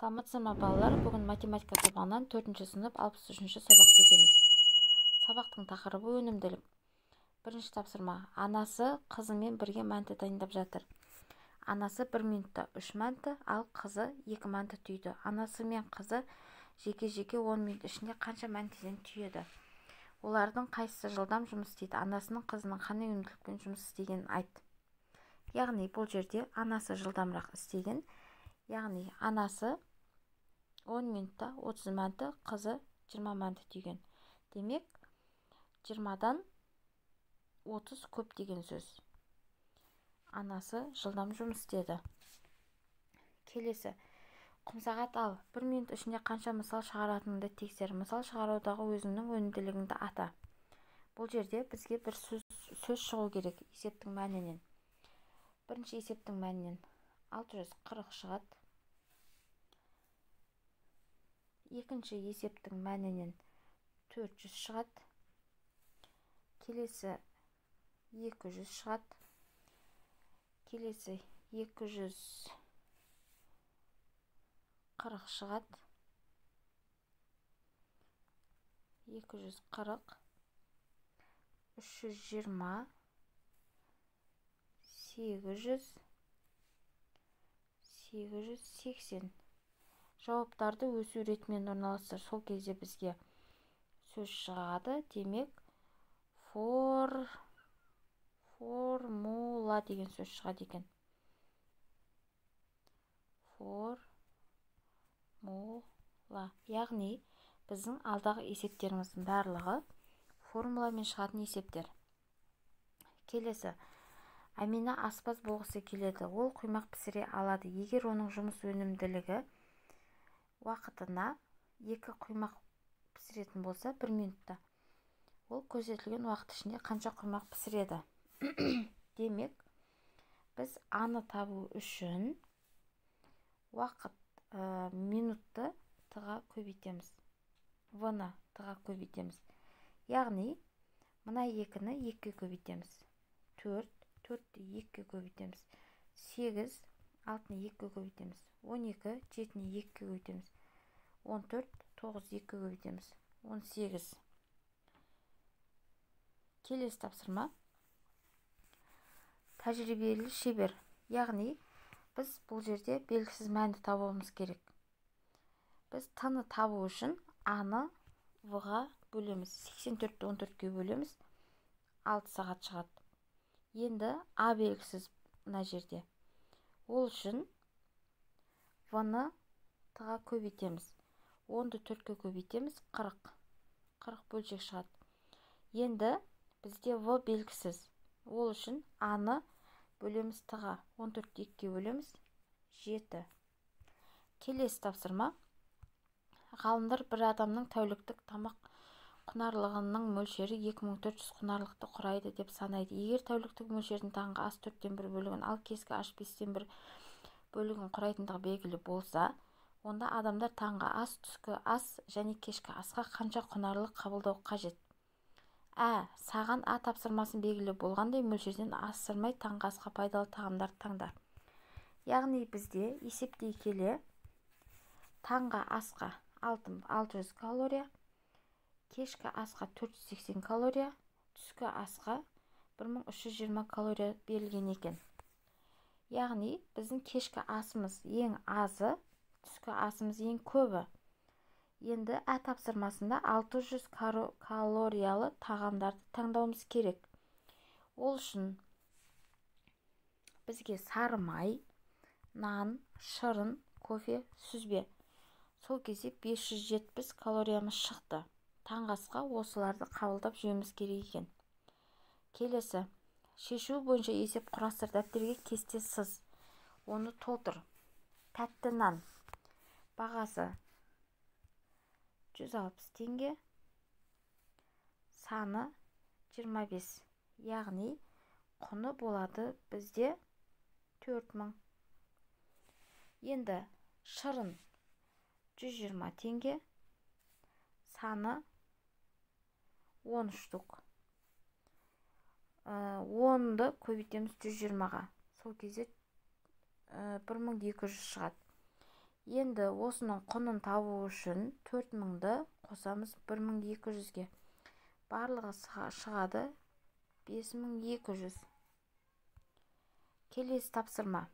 Саламатсыздар ма, балалар? Бүгін математика сабағынан 4-ші сынып 63-ші сабақты өтеміз. Сабақтың тақырыбы өнімділік. Бірінші тапсырма. Анасы қызымен бірге мәнті дайындап жатыр. Анасы 1 минутта 3 мәнті, ал қызы 2 мәнті түйді. Анасы мен қызы жеке-жеке 10 минут ішінде қанша мәнтіден түйеді? Олардың қайсысы жылдам жұмыс істейді? Анасының қызының қандай өнімділікпен жұмыс істегенін айт. Яғни бұл жерде анасы жылдамырақ істеген. Яғни анасы 10 минутта 30 мәнті, қызы 20 мәнті түйген. Демек, 20-дан 30 көп деген сөз. Анасы жылдам жұмыс істеді. Келесі. Құмсағат ал. 1 минут ішінде қанша мысал шығаратыныңды тексер. Мысал шығарудағы өзіңнің өнімділігіңді ата. Бұл жерде бізге бір сөз шығу керек есептің мәнінен. Бірінші есептің мәнінен 640 шығады. Екінші есептің мәнінен 400 шығады. Келесі 200 шығады. Келесі 240 шығады. 240, 320, 800, 880. Жауаптарды өсу ретімен орналастыр. Сол кезде бізге сөз шығады. Демек, формула деген сөз шығады екен. Формула. Яғни, біздің алдағы есептеріміздің барлығы формуламен шығатын есептер. Келесі. Әмина аспаз болғысы келеді. Ол құймақ пісіре алады. Егер оның жұмыс өнімділігі уақытына 2 құймақ пісіретін болса, 1 минутта. Ол көрсетілген уақыт ішінде қанша құймақ пісіреді? Демек, біз А-ны табу үшін уақыт минутты Т-ға көбейтеміз. В-ны Т-ға көбейтеміз. Яғни, мына 2-ні 2-ге көбейтеміз. 4, 4-ті 2-ге көбейтеміз. 8, 6-ны 2-ге көбейтеміз. 12, 7-ні 2-ге көбейтеміз. 14, 9-ды 2-ге көбейтеміз. 18. Келесі тапсырма. Тәжірибелі шебер. Яғни, біз бұл жерде белгісіз мәнді табуымыз керек. Біз Т-ны табу үшін А-ны В-ға бөлеміз. 84-ті 14-ге бөлеміз. 6 сағат шығады. Енді А белгісіз мына жерде. Ол үшін В-ны Т-ға көбейтеміз. 10-ды 4-ке көбейтеміз. 40. 40 бөлшек шығады. Енді бізде В белгісіз. Ол үшін А-ны бөлеміз Т-ға. 14-ті 2-ге бөлеміз. 7. Келесі тапсырма. Ғалымдар бір адамның тәуліктік тамақ құнарлығының мөлшері 2400 құнарлықты құрайды деп санайды. Егер тәуліктік мөлшердің таңғы ас 4-тен 1 бөлігін, ал кешкі ас 5-тен 1 бөлігін құрайтындығы белгілі болса, онда адамдар таңғы ас, түскі ас және кешкі асқа қанша құнарлық қабылдау қажет? Ә, саған А тапсырмасын белгілі болғандай мөлшерден асырмай таңғы асқа пайдалы тағамдарды таңда. Яғни бізде есептей келе таңғы асқа 600 калория, кешкі асқа 480 калория, түскі асқа 1320 калория берілген екен. Яғни біздің кешкі асымыз ең азы, түскі асымыз ең көбі. Енді Ә тапсырмасында 600 калориялы тағамдарды таңдауымыз керек. Ол үшін бізге сары май, нан, шырын, кофе, сүзбе. Сол кезде 570 калориямыз шықты. Таңғы асқа осыларды қабылдап жеуіміз керек екен. Келесі. Шешу бойынша есеп құрастыр. Дәптерге кесте сыз. Оны толтыр. Тәтті нан. Бағасы 160 теңге. Саны 25. Яғни құны болады бізде 4000. Енді шырын 120 теңге. Саны 10 штук. 10-ды көбейтеміз 120-ға. Сол кезде 1200 шығады. Енді осының құнын табу үшін 4000-ды қосамыз 1200-ге. Барлығы шығады 5200. Келесі тапсырма.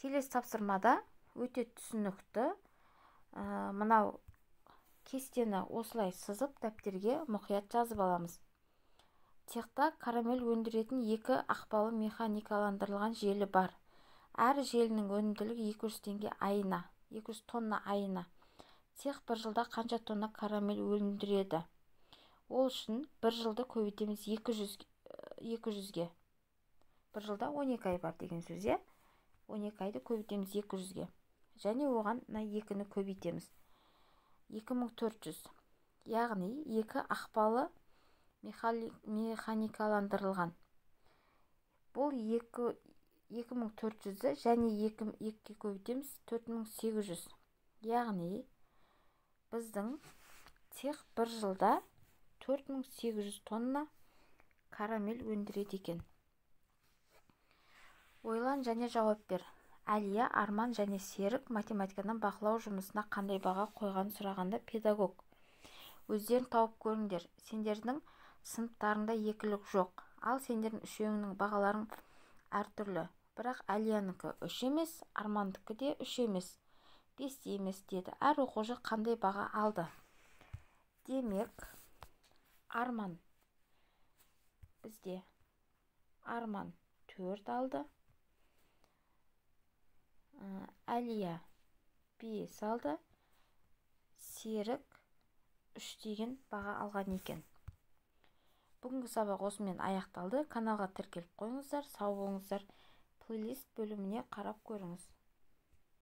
Келесі тапсырмада өте түсінікті. Мынау кестені осылай сызып дәптерге мұқият жазып аламыз. Цехта карамель өндіретін 2 ақпалы механикаландырылған желі бар. Әр желінің өнімділігі 200 теңге айына, 200 тонна айына. Цех бір жылда қанша тонна карамель өндіреді? Ол үшін бір жылды көбейтеміз 200-ге. Бір жылда 12 ай бар деген сөз, иә? 12 айды көбейтеміз 200-ге. Және оған мына 2-ні көбейтеміз. 2400. Яғни 2 ақпалы механикаландырылған. Бұл 2400-ді және 2-ге көбейтеміз 4800. Яғни біздің цех бір жылда 4800 тонна карамель өндіреді екен. Ойлан және жауап бер. Әлия, Арман және Серік математикадан бақылау жұмысына қандай баға қойғанын сұрағанда педагог: өздерің тауып көріңдер, сендердің сыныптарыңда екілік жоқ, ал сендердің үшеуіңнің бағаларың әртүрлі. Бірақ Әлиянікі 3 емес, Армандікі де 3 емес, 5 те емес деді. Әр оқушы қандай баға алды? Демек, Арман бізде Арман 4 алды. Әлия 5 алды. Серік 3 деген баға алған екен. Бүгінгі сабақ осымен аяқталды. Каналға тіркеліп қойыңыздар. Сау болыңыздар. Плейлист бөліміне қарап көріңіз.